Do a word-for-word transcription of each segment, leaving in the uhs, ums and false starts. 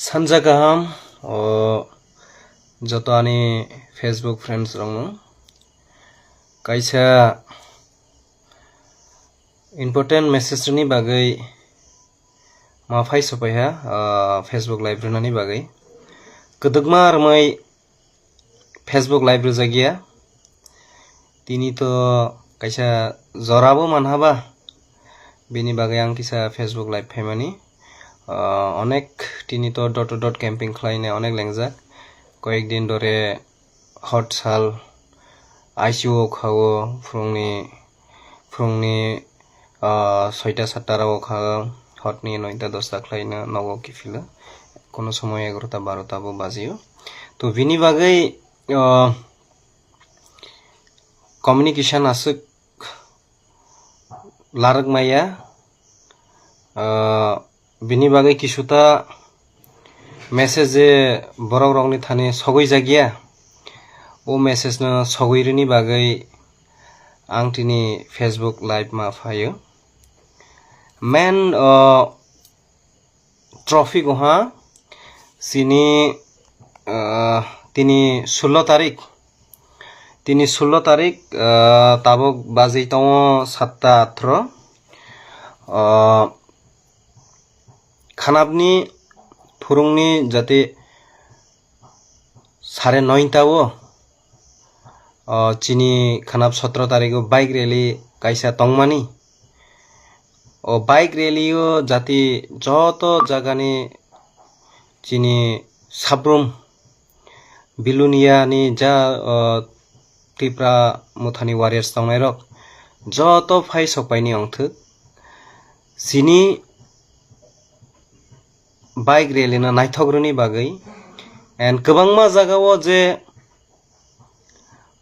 Sanja kaham, o joto ani Facebook friends rokno. Kaisa important message ni bagwi ma phai sopaiha, ah, Facebook live rwnani bagwi. Kwdwkma rwmwi Facebook live rwjak ya. Tini to kaisa jorabo manha ba. Bini bagwi ang kisa Facebook live phaimani. Ah, onek tini to door to door camping khlainai onek lengjak. Koyek din dore hot sal I C U o khago, phwrwngni, phwrwngni, ah, soita satta rogo khago, hotni noita dosta khlaina nogo kiphilo. Kono somoy egarota barota bo bajio. To bini bagwi, ah, communication aswk larwk maya, ah, bini bagwi kisuta message je borok rokni thani sogwi jakya, o message no sogwi rwni bagwi ang tini Facebook live ma phaio. Main, ah, trophy goha sini, ah, tini sullo tarik, tini sullo tarik, ah, tabuk bajwi tongo satta atro. Ah, khanapni phwrwngni jati sare noita o, o, chini khanap sotro tarikh o bike rally kaisa tongmani. O bike rally o jati joto jagani chini Sabrum Bilonia ni ja, o, Tipra Mothani warriors tongnai rok joto phai sok paini ongthok. Chini bike rally no naithok rwni bagwi and kwbangma jaga o je,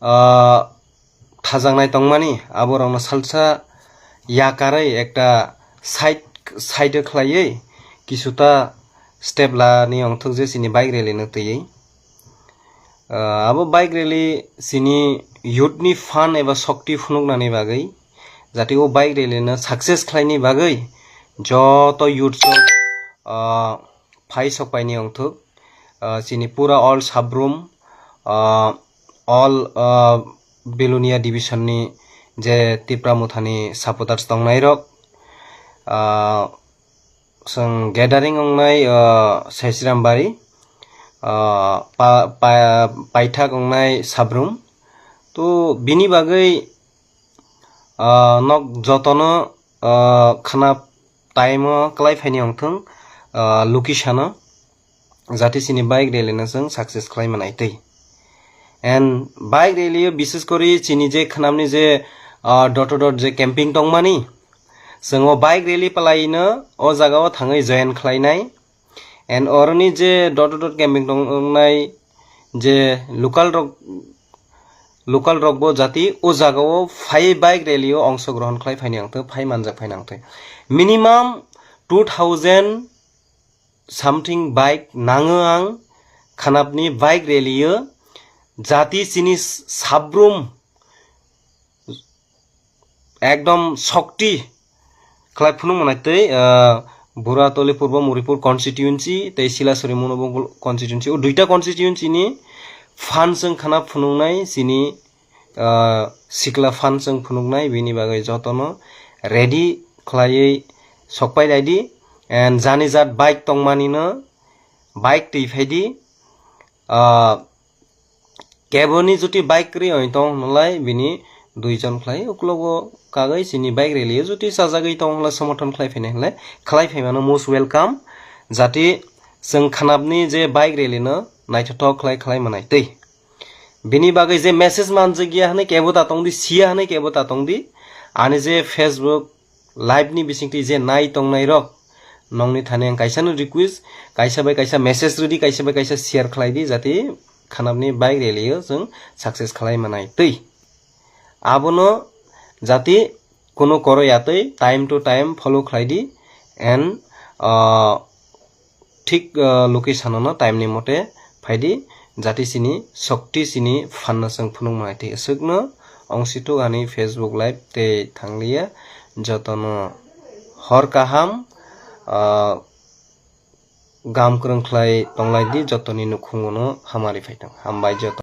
ah, thajaknai tongmani, aborokno salsa yakarwi ekta side, side o khlaiwi kisuta step lani ongthok je chini bike rally no twiwi. Ah, abo bike rally chini youth ni phan eba shokti phunuknani bagwi, jati o bike rally no success khlaini bagwi joto youth rok, ah, phai sok paini ongthok, ah, chini pura all Sabrum, ah, all, ah, Bilonia division ni je Tipra Mothani supporters tongnai rok, ah, chwng gathering wngnai, ah, Saisirambari, ah, pa-, pa-, paithak wngnai Sabrum. To bini bagwi, ah, nok jotono, ah, khana time o kwlai phaini ongthong, ah, location o jati chini bike rally no chwng success khlai manai twi. And bike rally o bishes kori chini je khnamni je, ah, door to door je camping tongmani, chwng o bike rally palai no o jaga o thangwi join khlainai. And oroni je door to door camping tongnai je local rok, local rok bo jati o jaga o phai bike rally o ongso grohon khlai phaini ang twi, phai manjak phaini ang twi. Minimum two thousand something bike nango ang khanapni bike rally o jati chini Sabrum ekdom shokti khlai phunuk manai twi, ah, Buratoli Purbo Muripur constituency tei Silasori Munobongkol constituency, o duita constituency ni phan chwng khana phunuknai chini, ah, sikla phan chwng phunuknai, bini bagwi jotono ready khlaiwi sokpai laidi. And jani jat bike tongmani no bike twi phaidi, ah, keboni juti bike kwrwi oi tong hwnlai bini duijon khlai uklogo kagwi chini bike rally o juti chajagwi tong hwnlai somothon khlai phainai hwnlai khlai phaimano most welcome. Jati chwng khanapni je bike rally no naithothok khlai khlai manai twi. Bini bagwi je message manjak ya hwnwi kebo ta tongdi, siya hwnwi kebo ta tongdi. Ani je Facebook live ni bisingtwi je nai tongnai rok, nongni thani ang kaisa no request, kaisa bai kaisa message rwdi, kaisa bai kaisa share khlai di, jati khanapni bike rally o chwng success khlai manai twi. Abono jati kuno koro ya twi time to time follow khlai di and, ah, thik, ah, location ano time ni mote phaidi, jati chini shokti chini phanno chwng phunuk manai twi. Aswkno ongsituk ani Facebook live tei thangliya, jotono hor kaham, ah, gam kwrwng khlai tonglaidi, jotoni nukhungo no hamari phaithang. Hambai joto.